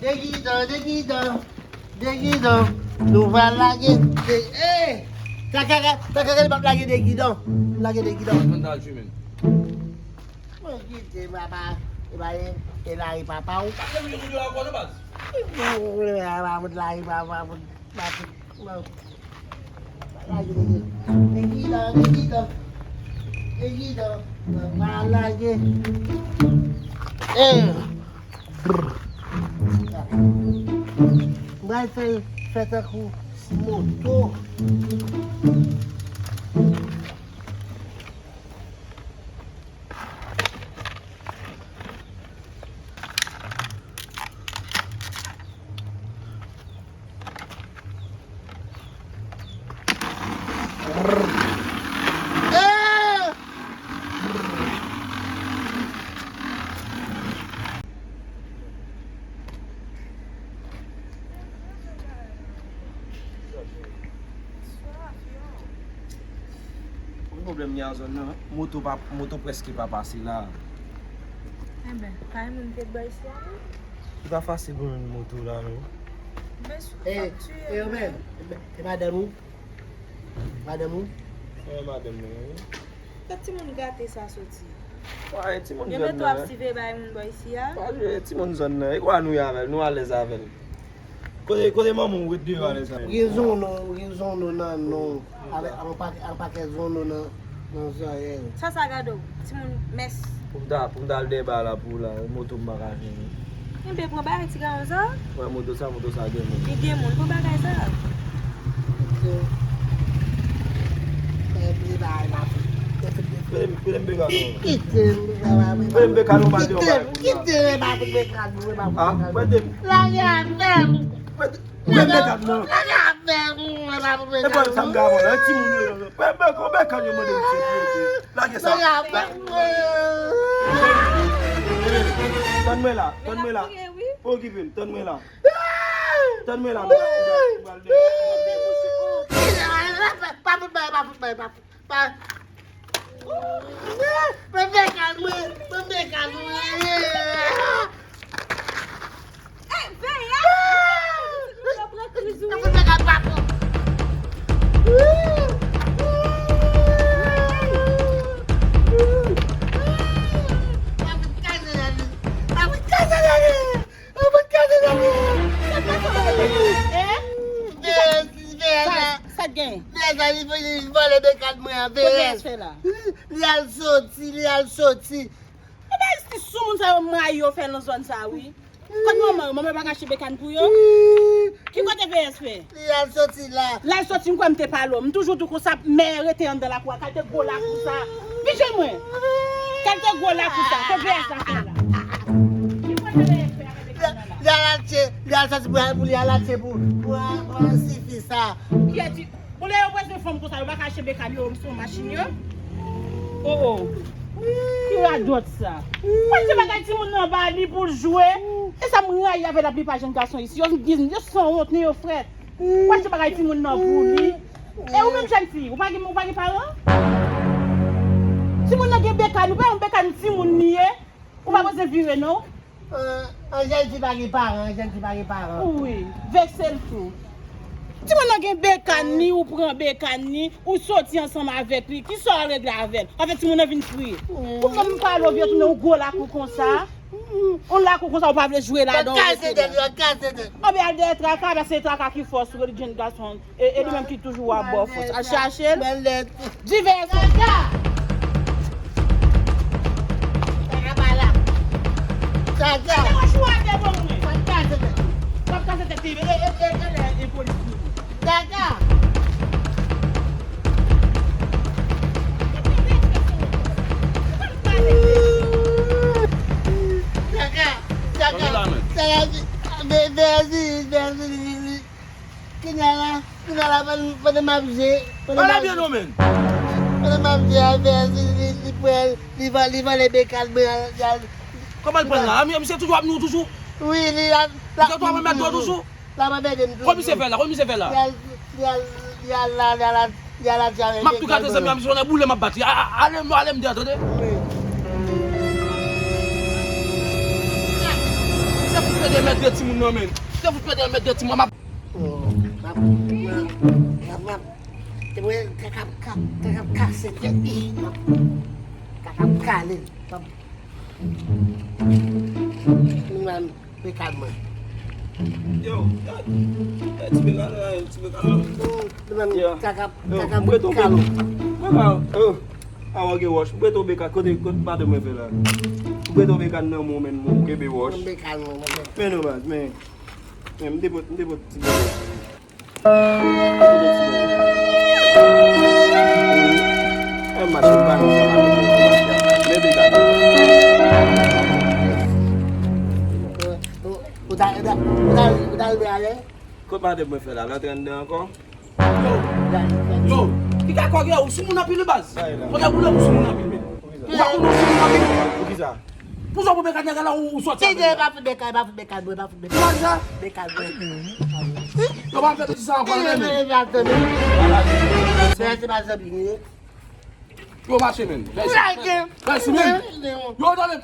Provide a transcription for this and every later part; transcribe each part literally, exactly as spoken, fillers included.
Degidan, degidan, degidan. Nou va lage de, eh! Takaka, takaka, li p ap lage degidan. Lage degidan. Mwen ta al tchwe menm. Mwen kite papa, e ba e, e lari papa w. Sa vle di moun yo ankò non baz? Mwen lari papa, mwen, mwen, mwen. Lage, lage. Egidan, egidan. Egidan. Mwen pa lage. Eh. Brr. Mwen fè, fè tankou moto. Yon pwoblèm gen nan zòn nan, moto pa, moto prèske pa pase la. Enben, pa gen moun ki t bò isi a non. Li pa fasil pou jwenn moto la non. Men sou fakti e yo menm, e madanm ou? Madanm ou? Wi, madanm mwen wi. Kot timoun gate sa soti? Wa, e timoun zòn nan. Yo mete w ap sive bay moun bò isi a? Wa, e timoun zòn nan. E kwa nou ye avè l? Nou alèz avè l. Kote, kote manman w ret deyò alèz avè l? Gen zonno, gen zonno nan non. Avèk an pakèt zonno nan, nan zòrèy. Sa sa gade w? Timoun mès. Pou m ta, pou m ta al dèba la pou la, moto m pa ka jwenn. Enben, pran bagay ti gason sa. Wè, moto sa, moto sa gen moun. Li gen moun pou bagay sa. Premye bagay m ap fè. Premye, premye bagay. Kite m, premye bagay. Premye bagay, nou pa di yon bagay. Kite m, kite m, pa pou bagay, pa pou bagay. Ah, premye. Lage avè m. Premye bagay, non. Lage avè m, pa pou bagay. E bò sa m ka pran, e timoun yo, non. Premye bagay, konbyen kan yo mande m se pou yo. Lage sa. Lage avè m. Tann mwen la, tann mwen la. Pa okipe m, tann mwen la. Tann mwen la, m pral, m pral, m pral. Pa fout bay, pa fout bay, pa fout bay. Mwen fè kal mwen, mwen fè kal mwen. Ey, veye! Mwen fè kal pa fò. Pa fout kal mwen. Pa fout kal mwen. Sa, sa t gen? Veyès la, li, li vòlè bekàn mwen an, Veyès. Kote l fè la? Li al soti, li al soti. E ba ti soumoun sa yo m rayi yo fè nan zòn sa wi. Kot manman yo? Manman yo pa ka achte bekàn pou yo? Ki kote Veyès fè? Li al soti la. L al soti, m kwè m te pale w. M toujou di w konsa, mè rete anndan lakou a. Kalte gwo lakou sa. Vin jwenn mwen. Kalte gwo lakou sa. Kot Veyès la fè la? Ki kote Veyès fè avèk bekàn la? Li al achte, li al soti pou, pou li al achte pou, pou, pou antifi sa. Kiyès di, bon, lè yo bezwen fanm konsa, yo pa ka achte bekàn yo, se yon machin yo. Oh, oh. Ki radòt sa? Mwen se bagay timoun nan ba li pou l jwe. E sa m rayi avè laplipa jèn gason isi. Yo, yo sanwont, nen yo frèt. Mwen se bagay timoun nan pou li. E ou menm jèn fi, ou pa gen, ou pa gen paran? Timoun nan gen bekàn, ou pa yon bekàn timoun li ye. Ou pa bezwen vire non. An, an jèn fi pa gen paran, an jèn fi pa gen paran. Wi, vekse l tou. Timoun nan gen bekàn li, ou pran bekàn li, ou soti ansanm avèk li. Kisa w al regle avè l? Anfèt, timoun nan vin kriye. Ou menm pale w vye tounen yon gwo lakou konsa. Yon lakou konsa, ou pa vle jwe ladan, ou rete la. Anben al dèyè traka, paske se traka ki fòs, ou rele jèn gason. E, e li menm ki toujou ap ba w fòs. Al chache l. Divès. Tata! Tata pa la. Tata! Tata! Tata! Tata! Tata! Mèsi, mèsi. Kounye a la, kounye a la, pandan, pandan m ap jwe, pandan m ap jwe, pandan m ap jwe avè l, li, li, li pran, li van, li vòlè bekàn mwen, li al. Kòman l pran la? A, misye toujou ap nou toujou? Wi, li al, misye toujou ap anmède nou toujou? L ap anmède m toujou. Kòman misye fè la? Kòman misye fè la? Li al, li al, li al la, li al la, li al la, li al la. M ap tou gate zanmi an, misye konnen boule m ap bat li. A, a, ale m, ale m deyò, tande? Wi. Te fout pede mèt de timoun nan, men. Te fout pede mèt de timoun, m ap. Oh, m ap, m ap, m ap, m ap, te mwen, kaka, ka- kaka kase tèt li. M ap, kaka kale l. M ap, m ap, Yo, yo, yo, ti bekal, yo, ti bekal. Oh, m ap, yo, kaka, yo, kaka m prete w kalo. Mwen ka, oh, awa gen wòch. M prete w bekal, kote, kote madanm mwen fè la? M prete w bekal nan men w, men mwen kenbe wòch. M bekal mwen, mwen. Men non, baz, men, men m te pot, m te pot ti bekal. Mwen mache m pa nan sa mache. Men bekal. Ou ta, ou ta, ou ta, ou ta rive ale? Kot madanm mwen fè la? L antre anndan ankò? Yo, yo, ki ka kòge ou sou moun anpil baz. Kote boule ou sou moun anpil men. Ou pa konnen ou sou moun anpil. Poukisa? Pou sa pou bekal nèg la ou sòti. Tande, pa fout bekal, pa fout bekal, bro, pa fout bekal. Ou pa di sa? Bekal, bro. Yo pa fè ti sa ankò, men. Men, men, men, men, men, men, se pa zanmi, wi. Yo mache, men. Lage. Lage, men. Yo, tande.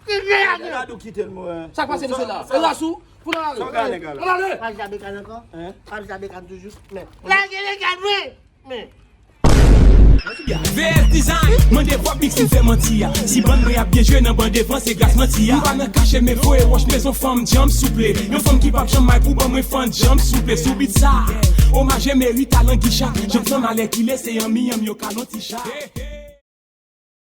Lage. Dadou kite l, mwen. Sa k pase, mesye la? E la sou? Pou nan ale. Sa w gade, gade. Nan ale. Pa jabe kan ankò. Hein? Pa jabe kan toujou. Men. Lage, lage, men. V S Design, mande Bob Big si l fè manti a. Si bann mwen ap byen jwe nan ban devan, se gras manti a. M pa nan kache, men voye wòch, bezwen fanm djanm souple. Yon fanm ki p ap janm may pou ban mwen fanm djanm souple. Sou beat sa, omaj e merit a Languicha. Janm sanm alèkile, se anmi anmi yo ka lonti cha.